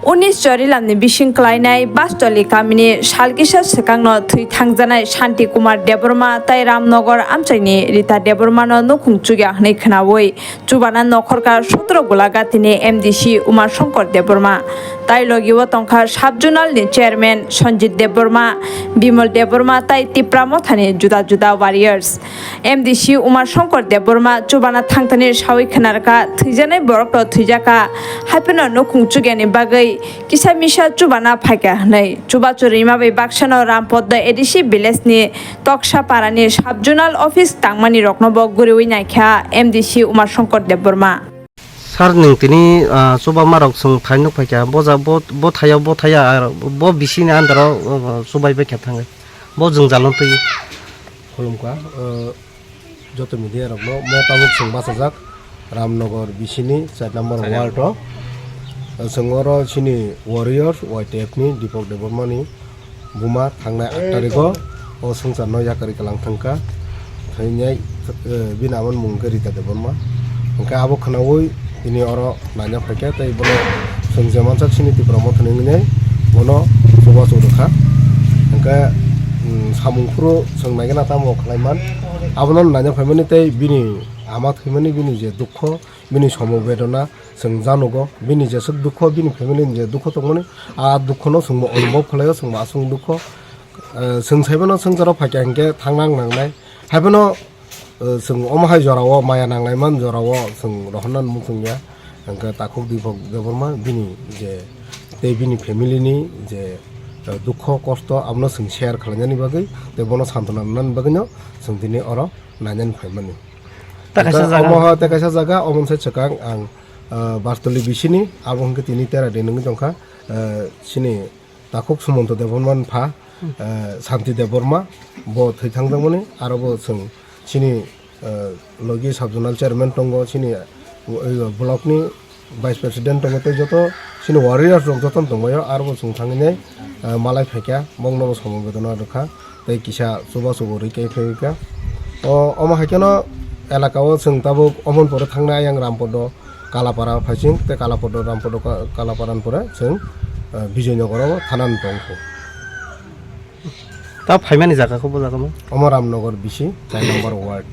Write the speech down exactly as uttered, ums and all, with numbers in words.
Unis Chorilamni bising klainai Bastoli kamini salkisa swkangno thwi thangjanai Shanti Kumar Debbarma tai Ramnagar amchaini Rita Debbarmano nukhung chukya hwnwi khwnaui chubana nokhorkha sotro Golagatini M D C Uma Shankar Debbarma tai logio tongkha sub-zonalni chairman Sanjit Debbarma, Bimal Debbarma tai Tipra Mothani juda juda warriors. M D C Uma Shankar Debbarma chubana thangthani saui khwnarkha, thwijaknai borokno thwijakha, haiphano nukhung chukyani bagwi kisa misa chubana phaikha hwnwi. Chubachu rima bai baksano Rampoddo A D C village ni Toksa parani sub-zonal office tangmani rokno bo guriui naikha M D C Uma Shankar Debbarma. Sir, nwng tini, ah, chubama rok chwng thai nuk phaikha, bo ja-, bo, bo thaiya, bo thaiya, ar bo bisini under o, ah, chubai baikha thangwi. Bo jwngjal no twi. Khulumkha, ah, joto media rokno, mo tabuk chwng bachajak Ramnagar bisini char number ward o. Chwng oro chini warriors Y T F ni Deepak Debbarma ni buma thangnai aat tarikh o o swngcharno yakarwi kwlang thangkha. Thwinai, eh, bini amoni mung khe Rita Debbarma. Hwnkhe abo khwnaui tini oro naina phaikha tei bono chwng je mansak chini Tipra Mothani wngnai bono chubachu rwkha. Hwnkhe, mm, samung phuru chwng naigwna tamo khlaiman abono naina phaimani tei bini ama thwimani bini je dukho, bini somo bedona chwng janugo, bini jeswk dukho, bini family ni je dukho tongmani, a dukhono chwngbo onubhob khlaio, chwngbo aswk dukho. Eh, chwng saiphano swngcharo phaikha hinkhe thangnang nangnai. Haiphano, eh, chwng omo hai jorao maya nanglaiman jorao chwng rohornani muchungya. Hinkhe takhuk Deepak Debbarma bini je tei bini family ni je, eh, dukho kosto abono chwng share khlainani bagwi tei bono santona rwnani bagwino chwng tini oro nainani phaimani. Ta kaisa Hwnkhe jaga. Omo hai tei kaisa jaga, omo se swkang ang, ah, Bastoli bisini, abo hwnkhe tini tera din wngwi tongkha, ah, chini takhuk Sumonto Debbarma ni pha, ah, Santi Debbarma, bo thwi thangjakmani, aro bo chwng chini, ah, logi sub-zonal chairman tongo, chini, ah, block ni Vice President tongo tei joto chini warriors rok joto tongbaio, aro bo chwng thangwi nai, ah, malai phaikha, bongno bo somo bedona rwkha tei kisa chubachu bo rwi khe phaikha. O, omo hai kheno elaka o chwng tabuk omon pore thangnai ayang Rampodo Kalapara phaising tei Kalapado Rampodo Ka-, Kalapara ni pore chwng, ah, Bijoynagar o thana ni tongkho. Ta phaimani jaga khe bo jaga mo? Omo Ramnagar bisi char number ward.